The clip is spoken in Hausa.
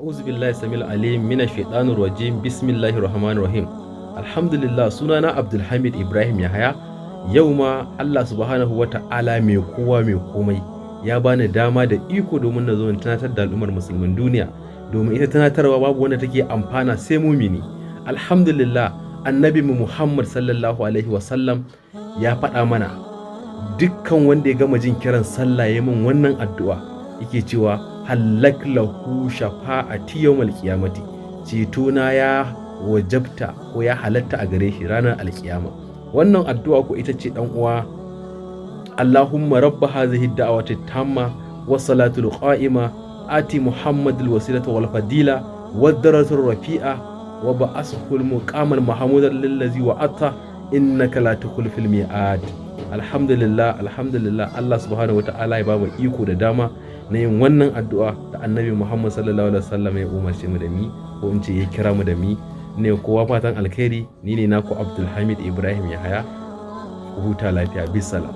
A'udhu billahi samil alim mina shaitanir rajim. Bismillahir rahmanir rahim. Alhamdulillah, sunana Abdulhamid Ibrahim Yahaya. Yau ma Allah subhanahu wa ta'ala mai kowa mai komai ya bani dama da iko domin na zo in tunatar da al'ummar musulmin duniya, domin ita tunatarwa babu wanda take amfana sai mumini. Alhamdulillah, annabi mu Muhammad sallallahu alaihi wasallam ya faɗa mana dukkan wanda ya gama jin kiran sallah ya min wannan addu'a, yake cewa hallat lahu shafa'ati yawmal qiyamati, ceto na ya wajabta ko ya halatta a gare shi ranar alkiyama. Wannan addu'a ko ita ce, dan uwa: Allahumma rabba hadhihi da'wati tamma was salatul qa'ima, ati Muhammadul wasilata wal fadila wad darajatul rafi'a, wa ba'athu al muqamal mahmud allazi wa'ata, innaka la tukhliful mi'ad. Alhamdulillah, alhamdulillah. Allah subhanahu wata'ala ya bamu iko da dama na yin wannan addu'a da annabi Muhammad sallallahu alaihi wasallam ya umarce mu da mi, ko in ce ya kira mu da mi. Ne kowa fatan alkhairi. Ni ne naku Abdulhamid Ibrahim Yahaya. Ku huta lafiya, bisalam.